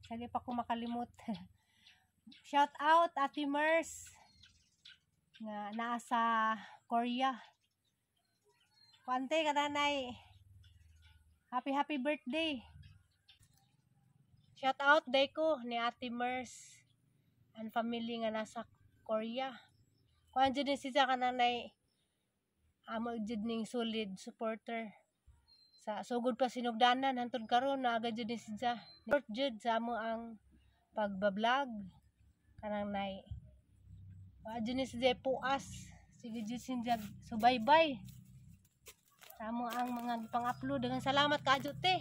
Sige pa ko makalimot. Shout out Ate Mers nga naa sa Korea. Kuante kananay. Happy happy birthday. Shout out day ko ni Ate Mers and family nga nasa Korea. Kuan jud ni siya kananay, amo jud ning solid supporter sa sugod pa sinugdanan hantod karon, naaga jud ni siya. Support jud sa amo ang pagba-vlog kanang nay. Wa jud ni siya puas. Sige jud siya subaybay sa amo ang mga pang-upload. Daghang salamat kaadyo, te.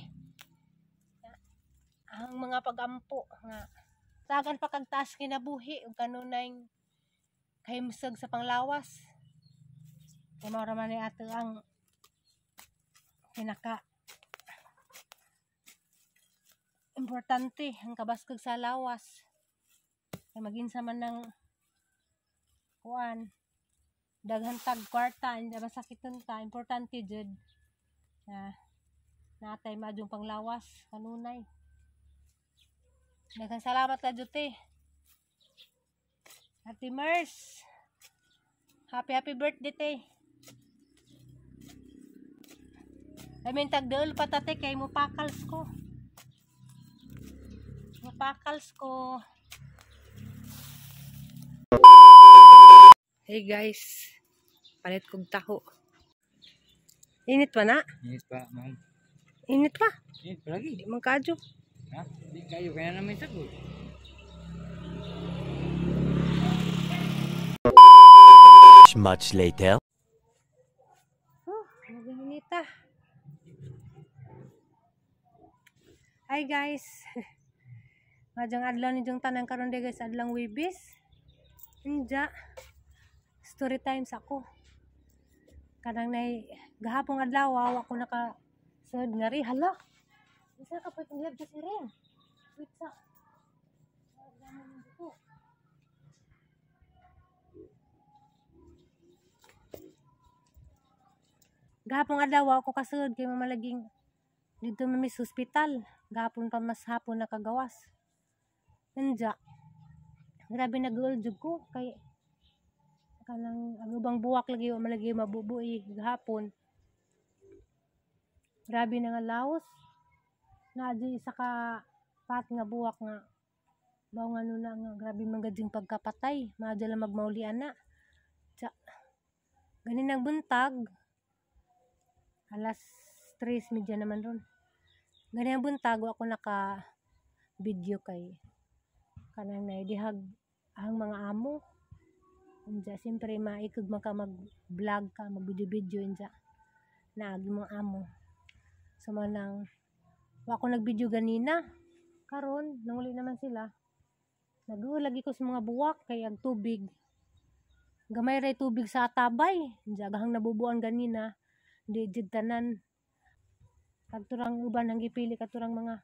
Ang mga pagampo nga tagan pa kag taas kinabuhi ug kanunay kahimsog sa panglawas. Kay mao ra man ni ato ang pinaka importante, ang kabaskog sa lawas. Kay maginsa man ng kuan, daghan tag kwarta, hindi masakiton ta, importante jud na natay maadjong panglawas kanunay. Daghang salamat ka jud, te. Ate Mers. Happy happy birthday, te. I mean, tagdol pa ta, te, kay mo pakals ko. Mupakals ko. Hey guys, palit kog taho. Init pa na? Init pa, ma'am. Init pa? Init pa lagi. Di man kaadyo. Ha? Di kayo, kaya naman sagot. Much later. Oh, naginita. Hi guys. Madyong adlaw ni jong tanan karon de guys, adlang Webes. Inja. Story time sa ako. Kanang nay gahapong adlaw wa ko naka sud ngari, hala. Isa ka pa tinglab sa siren. Wait sa. Gahapong adlaw wa ko kasud kay mamalaging dito mami sa ospital. Gahapon pa mas hapon nakagawas. Inja. Grabe nag-uol jud ko kay kanang ang ubang buwak lagi wa malagi mabubuhi gahapon. Grabe na nga laos. Naa jud isa ka pat nga buwak nga baw nga nuna nga grabe man gud yung pagkapatay. Maadyo lang magmauli ana. Tsa. Ganin ang buntag. Alas 3:30 naman ron. Ganin ang buntag wa ako naka video kay kanang naidihag ang mga amo. Inja, siyempre maikog man ka mag-vlog ka, mag-video-video inja. Naagi mong amo. So manang wa ako nag-video ganina. Karon nanguli naman sila. Nag-uol lagi ko sa mga buwak kay ang tubig. Gamay ray tubig sa atabay. Inja gahang nabubuan ganina. Di jud tanan. Kagturang uban ang gipili katurang mga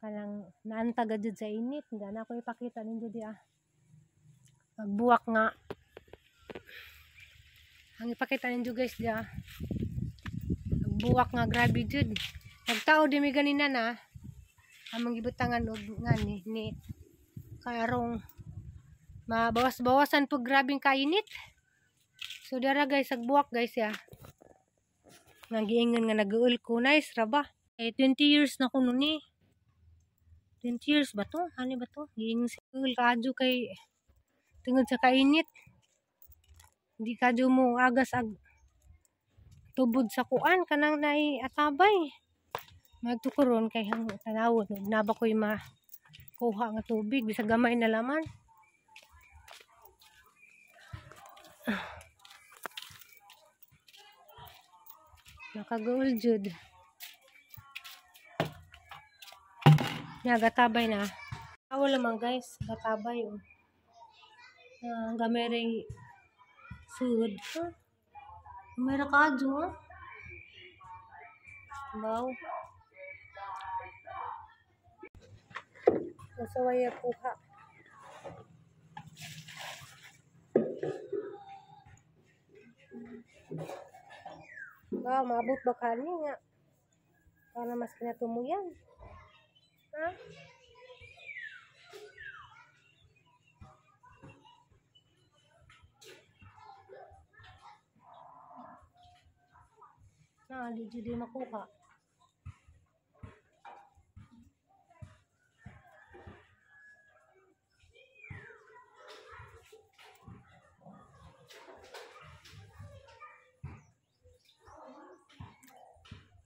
kanang naantaga jud sa init. Hindi na ako ipakita ninyo di ah. Magbuwak nga. Ang ipakita ninyo guys di ah. Magbuwak nga grabe jud. Nagtao di mi ganina na. Among gibutangan og ngani ni karong mabawas-bawasan pag grabing kainit. So dara guys, agbuwak guys ya. Nga giingon nga nag-uol ko, nice ra ba? Eh 20 years na kuno ni. 20 years ba to? Ano ba to? Giingon si uol kaadyo kay tungod sa kainit. Hindi kadyo mo agas ag tubod sa kuan kanang naay atabay. Magtukuron kay hang tanawon na ba ko'y makuha nga tubig bisag gamay na laman. Nakagaul jud. Nagatabay na. Awa lamang guys, gatabay oh. Gamay ring sud. Huh? Gamay ra kaadyo, oh. Wow. Masaway kuha. Wow, maabot ba kani nga? Para mas kinatumuyan. Nga di jud makuha.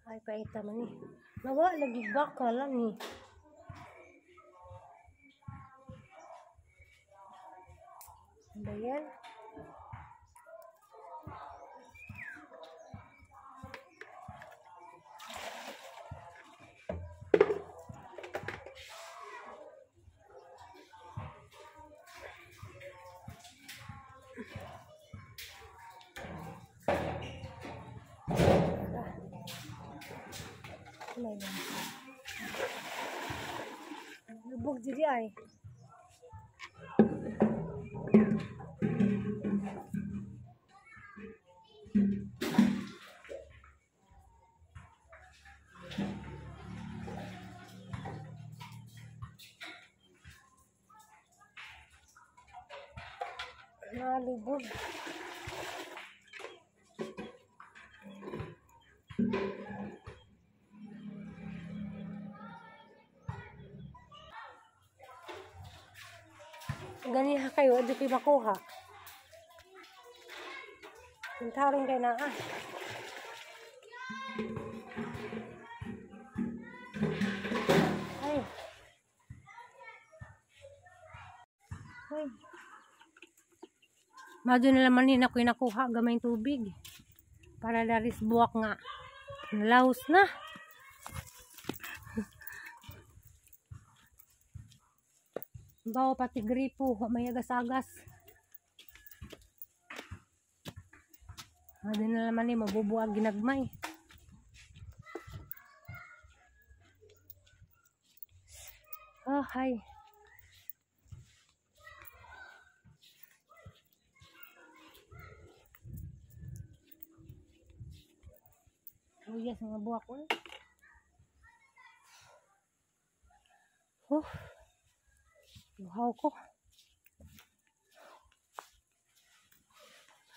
Ay, paita man ni. Nawa lagi baka lang ni. Ano yan? Lubog diri ay. Nalubog. Ganiha kayo, adi kayo makuha. Pintaron kayo na ah. Ay. Ay. Madyo na laman din ako nakuha gamay tubig. Para daris buwak nga. Nalaos na. Bawa pati gripo, may agas-agas. Adi na naman ni mabubuag ginagmay. Oh, hi. Oh, yes, mga buwak ko. Oh. Buhaw ko.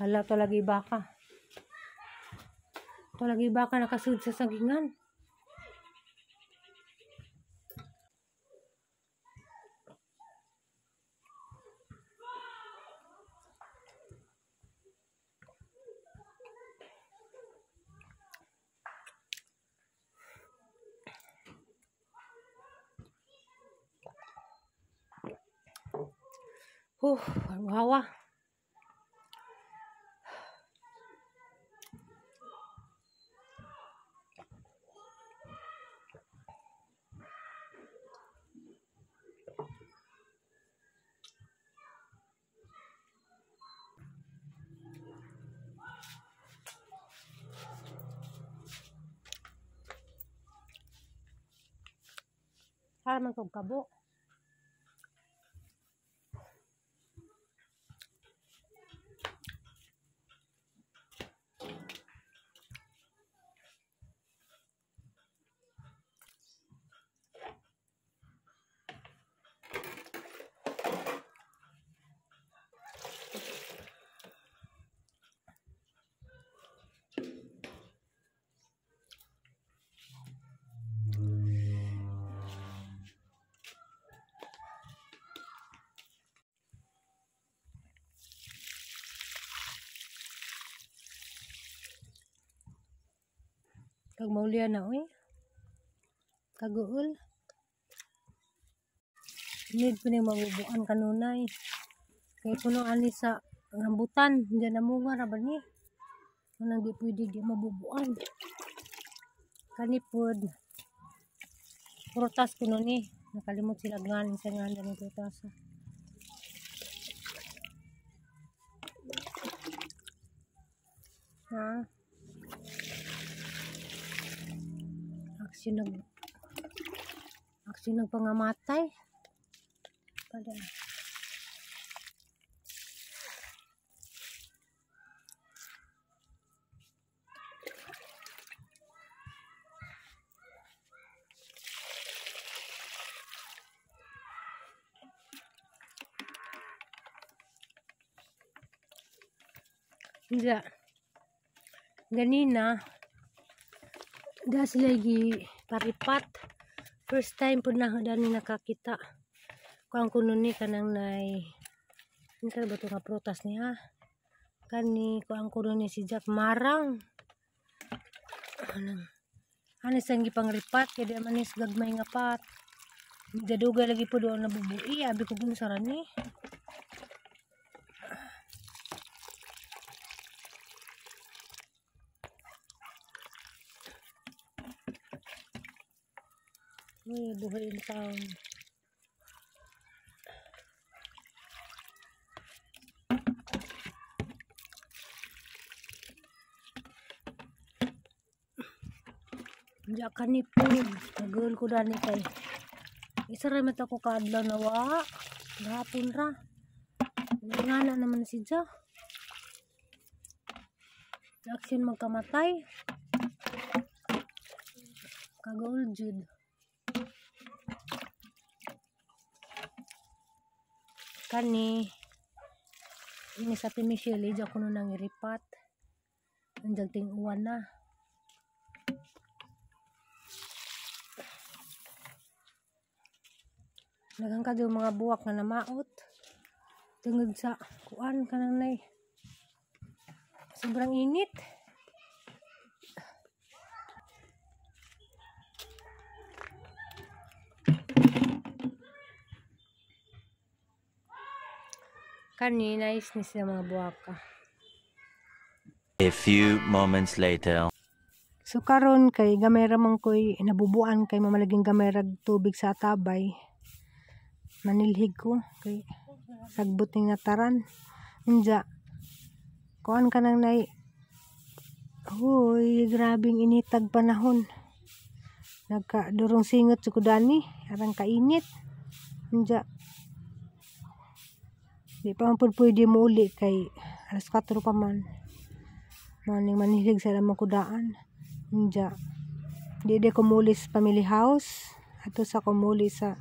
Hala, to lagi baka. To lagi baka nakasud sa sagingan. Ang hawa. Para man kog kabo. Kag maulian na oy. Kaguol. Need ko ni mabubuan kanunay. Kay kuno ani sa rambutan, diyan namunga ra ba ni? Anang di pwede di mabubuan. Kani pod. Prutas kuno ni, nakalimot sila nganin sa ngalan ng prutas. Ha? Aksyon nagpangamatay. Pada. Hindi. Ganina Da sila gi paripat. First time pud na dani nakakita. Kuan kuno ni kanang nay unsa ba to nga prutas niya? Kani kuan kuno ni si Jack Marang. Anang ano sang gipangripat kay di man is gagmay nga pat. Dadugay lagi po doon nabubui. Abi ko kung sara ni. Uy, buhay in town. Diya ka ni po. Nagul ko dani kay. Isa ra man ako kaadlaw na wa. Gahapon ra. Ngana naman si Ja. Action magkamatay. Kagaul jud. Kani ini sa Ate Michelle, di ako nang iripat. Andiyan ting uwan na. Daghang ka mga buwak nga namaot. Tungod sa kuan kanang nay. Sobrang init. Kani nice ni sila mga buwaka. A few moments later. So karon kay gamay ra man koy nabubuan kay mamalaging gamay rag tubig sa atabay. Manilhig ko kay sagbot ning nataran. Unja kuan ka nang nay. Hoy, grabing initag panahon. Nagka durong singot sa kudani, arang kainit. Unja di pa man pud pwede mo uli kay alas 4 pa man. Maning manhilig sa lamang kudaan. Unja di di ko muli sa family house ato sa kumuli sa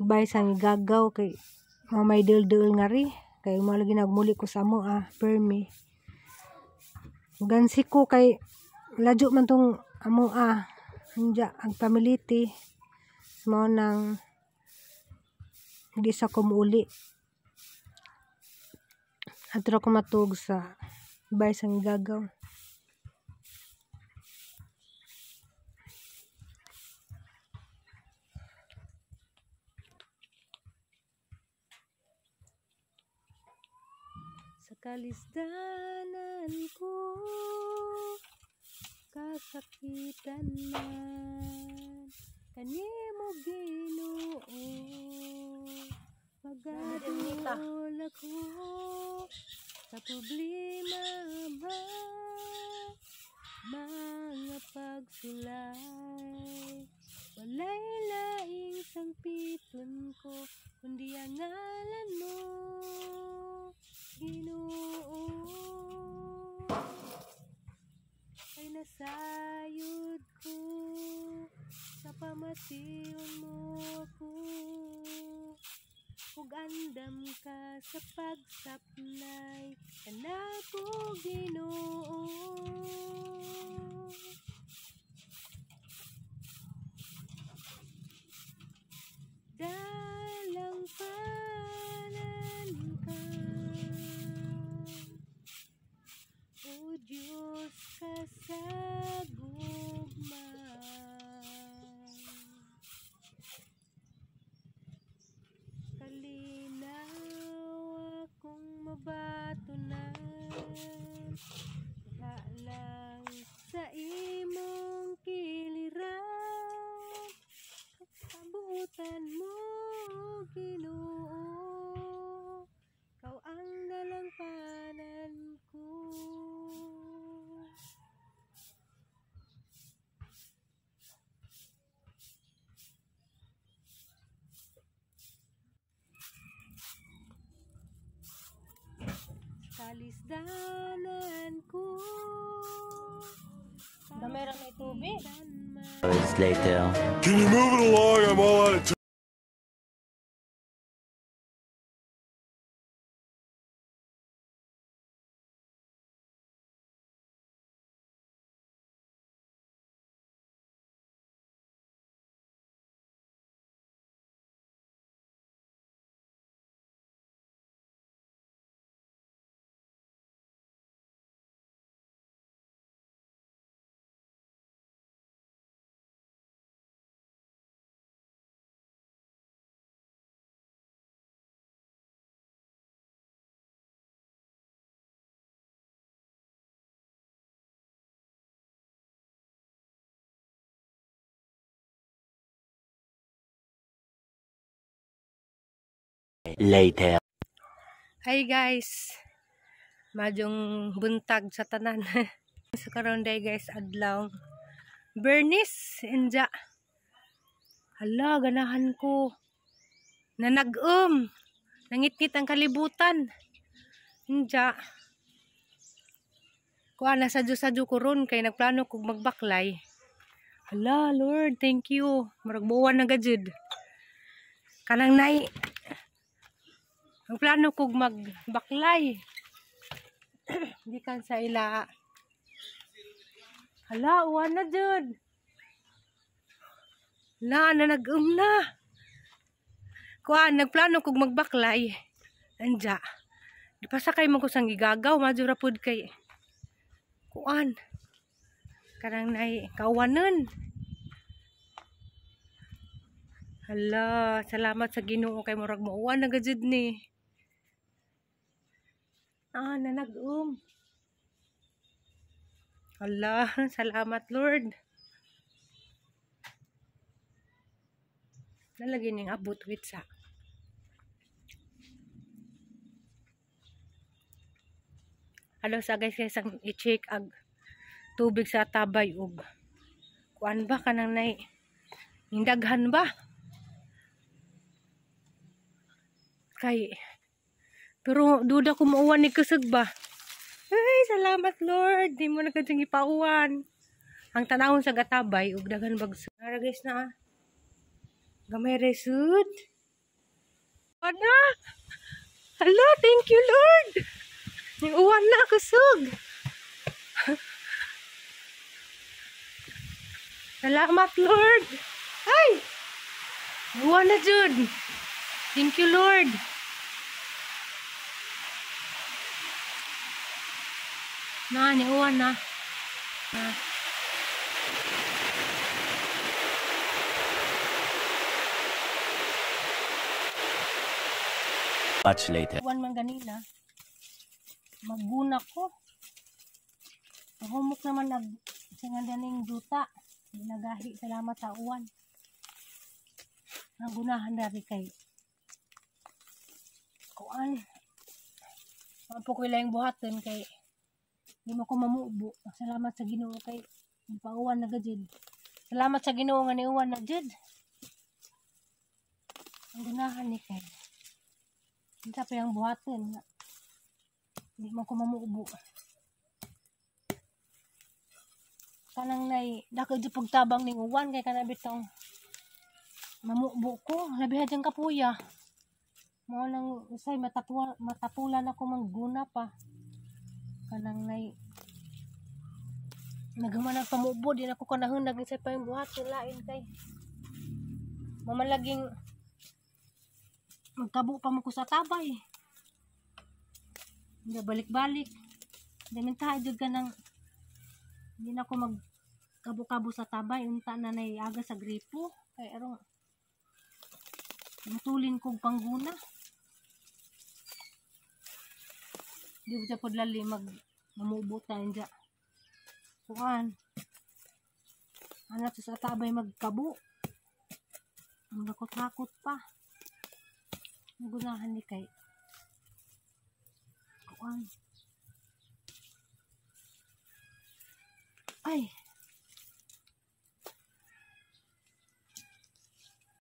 bay sa gagaw kay mamay dul-dul nga ri kay mo lagi nagmuli ko sa mo permi. Gansi ko kay ladyo man tong amo unja ang pamiliti mao nang di sa kumuli. Ato ko matug sa bay sa gagaw. Sa kalisdanan ko kasakitan man kanimo Ginoo magadol ako sa problema man mga pagsulay walay laing sangpiton ko kundi ang ngalan mo Ginoo ay nasayod ko sa pamation mo ako ug andam ka sa pagsapnay kanako Ginoo. Dalang panan ka O Diyos ka sa gugma. Kalinaw akong mabatunan halang sa imong kiliran kabuutan mo Ginoo ikaw ang dalangpanan ko. Kalisdanan ko. Damay ra may tubig. Hours later. Can you move it along? I'm all out of Later. Hi guys. Maayong buntag sa tanan. So karon day guys, adlaw Bernis inja. Hala, ganahan ko. Nanag-um. Nangitngit ang kalibutan. Inja. Kuha na sadyo-sadyo ko ron kay nagplano kog magbaklay. Hala, Lord, thank you. Murag buwan na gajud. Kanang nay nagplano kog magbaklay. Gikan sa ila. Hala, uwan na jud. La, nanag-um na. Kuan, nagplano kog magbaklay. Anja. Di pa sakay man ko sang gigagaw, madyo ra pud kay kuan. Kanang nay kawanan. Hala, salamat sa Ginoo kay murag mauwan na gajud ni. Ah, nanag-um. Hala, salamat Lord. Nalagi ning abot wit sa. Alo sa guys kay sang i-check ag tubig sa tabay ug kuan ba kanang nay nindaghan ba? Kay pero duda ko mauwan ni kusog ba. Ay, salamat Lord. Di mo na kadyang ipauwan. Ang tanawon sa gatabay ug daghan bagso. Ara guys na. Gamay resud. Ana. Hala, thank you Lord. Ning uwan na kusog. Salamat Lord. Ay. Uwan na jud. Thank you Lord. Na, ni uwan na. Na. Much later. Uwan man ganina. Magguna ko. Humok naman nag singandaning duta. Nagahi, salamat sa uwan. Ang gunahan dari kay kuan. Mapo ko ilang buhaton kay di mo ko mamubo. Salamat sa Ginoo kay pauwan na gajud. Salamat sa Ginoo nga niuwan na jud. Ang gunahan ni kay unsa pa yang buhaton nga di mo ko mamubo. Kanang nay dako jud pagtabang ning uwan kay kana bitong mamubo ko, labi ha jang kapuya. Mao nang usay matapulan ako mangguna pa. Kanang nay naghuman ang pamubo, di na ko kanahon nag-isay pa yung buhat lain kay mamalaging magkabo pa mo ko sa tabay. Hindi balik-balik. Damintaha jud ka nang hindi na ako magkabo-kabo sa tabay. Unta na nay aga sa gripo. Kay arong matulin kong pangguna. Di ba po lali mamubo tayo dyan. Kuan. Anak sa tabay magkabo. Ang rakot-rakot pa. Nagunahan ni kay kuan. Ay.